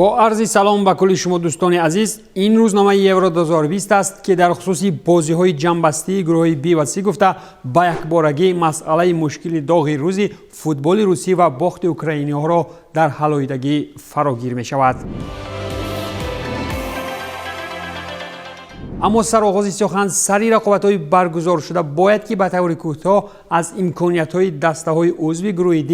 Бо арзи салом ба кулли шумо, дӯстони азиз. Ин рӯзномаи Евро 2020 аст, ки дар хусуси бозиҳои ҷамъбастии гурӯҳҳои Б ва С гуфта, ба якборагӣ масъалаи мушкили доғи рӯзи футболи русӣ ва бохти украиниҳоро дар ҳалоидагӣ фарогир мешавад. Аммо сароғози сухан сари рақобатҳои баргузоршуда бояд ки ба таври кӯтоҳ аз имкониятҳои дастаҳои узви гурӯҳи Д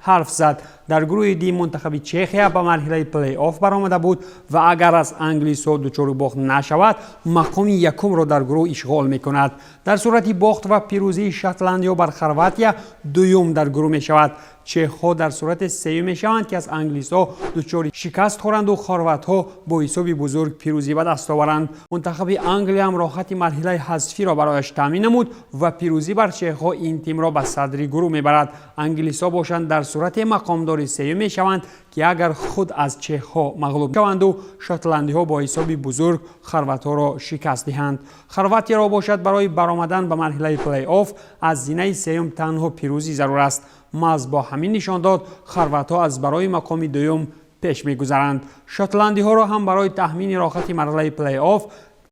ҳарф зад. Дар гурӯҳи Д мунтахаби Чехия ба марҳилаи плей-офф баромада буд ва агар аз англисҳо дучори бохт нашавад, мақоми якумро дар гурӯҳ ишғол мекунад. Дар сурати бохт ва пирӯзии Шотландиё бар Хорватия дуюм дар гурӯҳ мешавад. Чехҳо дар сурати сеюм мешаванд, ки аз англисҳо дучори шикаст хӯранду хорватҳо бо ҳисоби бузург пирӯзӣ ба даст оваранд. Мунтахаби Англия ҳам роҳати марҳилаи ҳазфиро барояш таъмин намуд ва пирӯзӣ бар чехҳо ин тимро ба садри гурӯҳ мебарад. Англисҳо бошанд, дар сурате мақомдори сеюм мешаванд, ки агар худ аз чехҳо мағлуб шаванду шотландиҳо бо ҳисоби бузург хорватҳоро шикаст диҳанд. Хорватияро бошад, барои баромадан ба марҳилаи плей-офф аз зинаи сеюм танҳо пирӯзӣ зарур аст. Маҳз бо ҳамин нишондод хорватҳо аз барои мақоми дуюм пеш мегузаранд. Шотландиҳоро ҳам барои таъмини роҳати марҳилаи плей-офф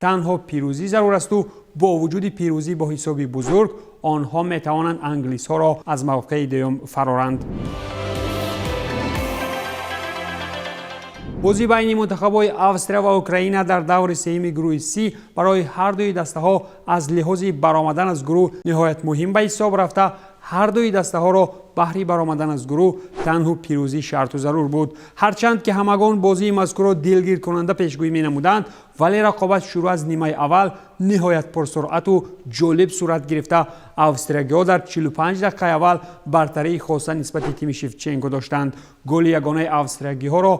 танҳо пирӯзӣ зарур асту бо вуҷуди пирӯзӣ бо ҳисоби бузург онҳо метавонанд англисҳоро аз мавқеи дуюм фароранд. Бозӣ байни мунтахабҳои Австрия ва Украина дар даври сеюми гурӯҳи С барои ҳар дуи дастаҳо аз лиҳози баромадан аз гурӯҳ ниҳоят муҳим ба ҳисоб рафта, ҳар дуи дастаҳоро баҳри баромадан аз гурӯҳ танҳо пирӯзӣ шарту зарур буд. Ҳарчанд ки ҳамагон бозии мазкурро дилгиркунанда пешгӯӣ менамуданд, вале рақобат шурӯъ аз нимаи аввал ниҳоят пурсуръату ҷолиб сурат гирифта, австриягиҳо дар 45 дақиқаи аввал бартарии хоса нисбати тими Шевченко доштанд. Голи ягонаи австриягиҳоро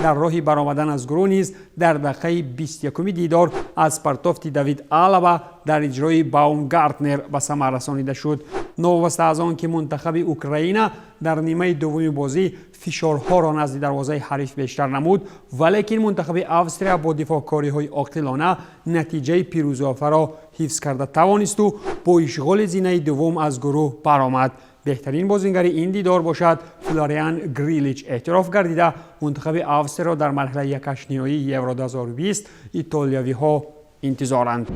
дар роҳи баромадан аз гурӯҳ низ дар дақиқаи 21-уми дидор аз партофти Давид Алаба дар иҷрои Баумгартнер ба самар расонида шуд. Новобаста аз он ки мунтахаби Украина дар нимаи дуввуми бозӣ фишорҳоро назди дарвозаи ҳариф бештар намуд, валекин мунтахаби Австрия бо дифоъкориҳои оқилона натиҷаи пирӯзофаро ҳифз карда тавонисту бо ишғоли зинаи дуввум аз гурӯҳ баромад. Беҳтарин бозингари ин дидор бошад, Флориан Грилич эътироф гардида, мунтахаби Австрияро дар марҳилаи якҳаштниҳоии Евро 2020 итолиявиҳо интизоранд.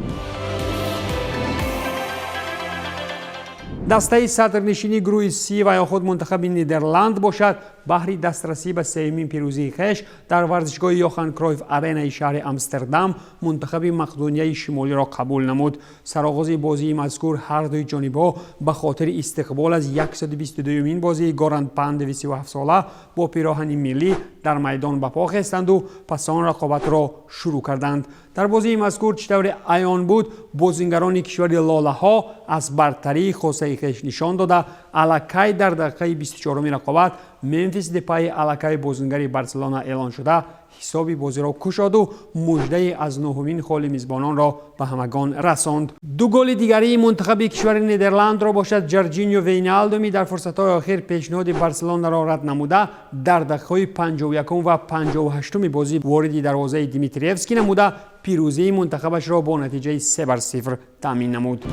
Дастаи садрнишини гурӯҳи Си ва ё худ мунтахаби Нидерланд бошад, баҳри дастрасӣ ба сеюмин пирӯзии хеш дар варзишгоҳи Йохан Кройф Аренаи шаҳри Амстердам мунтахаби Мақдунияи Шимолиро қабул намуд. Сароғози бозии мазкур ҳар дуи ҷонибҳо ба хотири истиқбол аз 122-юмин бозии Горан Пандеви 37-сола бо пироҳани миллӣ дар майдон ба по хестанду пас он рақобатро шурӯъ карданд. Дар бозии мазкур, чӣ тавре аён буд, бозингарони кишвари лолаҳо аз бартарии хосаи хеш нишон дода, аллакай дар дақиқаи 24-уми рақобат Мемфис Депаи, аллакай бозингари Барселона эълон шуда, ҳисоби бозиро кушоду муждаи аз нуҳумин холи мизбононро ба ҳамагон расонд. Ду голи дигарии мунтахаби кишвари Нидерландро бошад, Ҷорҷиньо Вейналдуми дар фурсатҳои охир пешниҳоди Барселонаро рад намуда, дар дақиқаҳои 51 ва 58-уми бозӣ вориди дарвозаи Димитриевский намуда, пирӯзии мунтахабашро бо натиҷаи 3-0 таъмин намуд.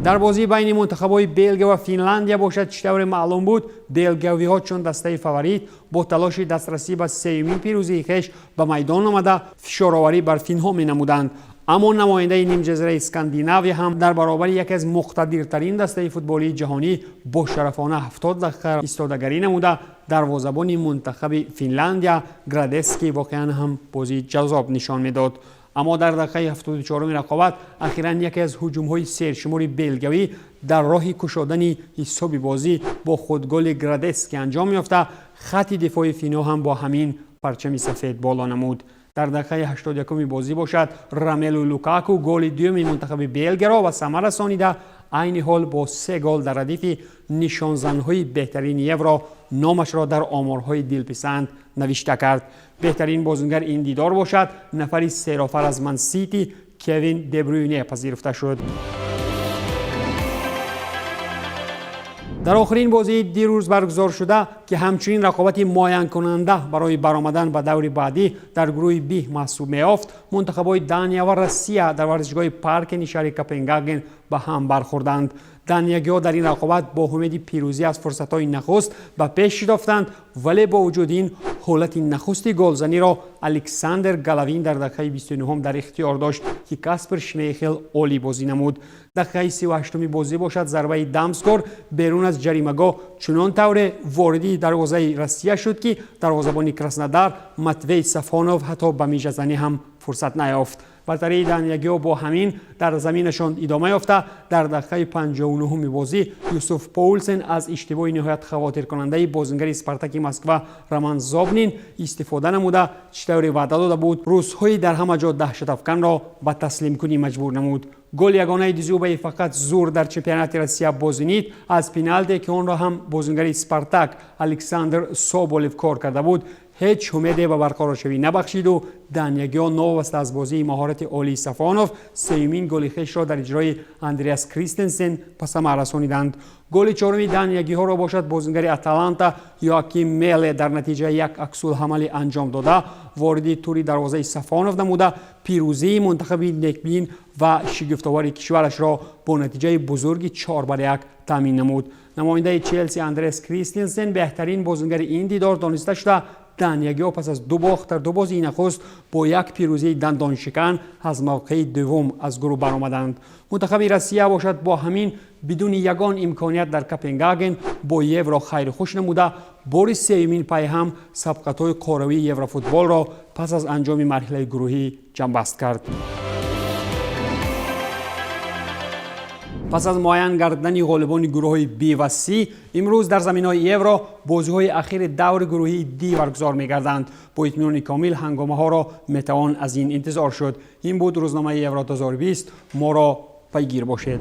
Дар бозии байни мунтахабҳои Белгия ва Финландия бошад, чӣ тавре маълум буд, белгиявиҳо чун дастаи фаворит бо талоши дастрасӣ ба сеюмин пирӯзии хеш ба майдон омада, фишороварӣ бар финҳо менамуданд. Аммо намояндаи нимҷазираи Скандинавия ҳам дар баробари яке аз муқтадиртарин дастаи футболии ҷаҳонӣ бошарафона 70 дақиқа истодагарӣ намуда, дарвозабони мунтахаби Финландия Градески воқеан ҳам бозии ҷаззоб нишон медод. Аммо дар дақиқаи 74-уми рақобат ахиран яке аз ҳуҷумҳои сершумори белгиявӣ дар роҳи кушодани ҳисоби бозӣ бо худголи Градески анҷом ёфта, хатти дифои фино ҳам бо ҳамин парчами сафед боло намуд. Дар дақиқаи 81-уми бозӣ бошад, Ромелу Лукаку голи дуюми мунтахаби Белгияро ба самар расонида, айни ҳол бо се гол дар радифи нишонзанҳои беҳтарини Евро номашро дар оморҳои дилписанд навишта кард. Беҳтарин бозингар ин дидор бошад, нафари серофар аз Мансити Кевин Дебрюйне пазируфта шуд. Дар охирин бозии дирӯз баргузоршуда, ки ҳамчунин рақобати муайянкунанда барои баромадан ба даври баъдӣ дар гурӯҳи Б маҳсуб меёфт, мунтахабҳои Дания ва Россия дар варзишгоҳи Паркени шаҳри Копенгаген ба ҳам бархӯрданд. Даниягиҳо дар ин рақобат бо умеди пирӯзӣ аз фурсатҳои нахуст ба пеш шитофтанд, вале бо вуҷуди ин ҳолати нахусти голзаниро Александр Головин дар дақиқаи 29 дар ихтиёр дошт, ки Каспер Шмейхел олӣ бозӣ намуд. Дақиқаи 38-уми бозӣ бошад, зарбаи Дамсгор берун аз ҷаримагоҳ чунон тавре вориди дарвозаи Россия шуд, ки дарвозабони Краснодар Матвей Сафонов ҳатто ба мижазанӣ ҳам фурсат наёфт. Бартарии даниягиҳо бо ҳамин дар заминашон идома ёфта, дар дақиқаи 59-уми бозӣ Юсуф Поулсен аз иштибоҳи ниҳоят хавотиркунандаи бозингари Спартаки Москва Роман Зобнин истифода намуда, чӣ тавре ваъда дода буд, русҳои дар ҳама ҷо даҳшатафканро ба таслимкунӣ маҷбур намуд. Голи ягонаи Дзюбаи фақат зур дар чемпионати Россия бо Зенит аз пеналте, ки онро ҳам бозингари Спартак Александр Соболев кор карда буд, ҳеҷ умеде ба барқароршавӣ набахшиду даниягиҳо новобаста аз бозии маҳорати олии Сафонов сеюмин голи хешро дар иҷрои Андреас Кристенсен ба самар расониданд. Голи чоруми даниягиҳоро бошад, бозингари Аталанта Йоаким Меле дар натиҷаи як аксулҳамале анҷом дода, вориди тури дарвозаи Сафонов намуда, пирӯзии мунтахаби некбин ва шигифтовари кишварашро бо натиҷаи бузурги 4-1 таъмин намуд. Намояндаи Челси Андреас Кристенсен беҳтарин бозингари ин дидор дониста шуда, даниягиҳо пас аз ду бохт дар ду бозии нахуст бо як пирӯзии дандоншикан аз мавқеи дуввум аз гурӯҳ баромаданд. Мунтахаби Россия бошад, бо ҳамин бидуни ягон имконият дар Копенгаген бо Евро хайру хуш намуда, бори сеюмин пайҳам сабқатҳои қорравии еврофутболро пас аз анҷоми марҳилаи гурӯҳӣ ҷамъбаст кард. Пас аз муайян гардидани ғолибони гурӯҳҳои Б ва С, имрӯз дар заминҳои Евро бозиҳои ахири даври гурӯҳии Д баргузор мегарданд. Бо итминони комил ҳангомаҳоро метавон аз ин интизор шуд. Ин буд рӯзномаи Евро 2020. Моро пайгир бошед.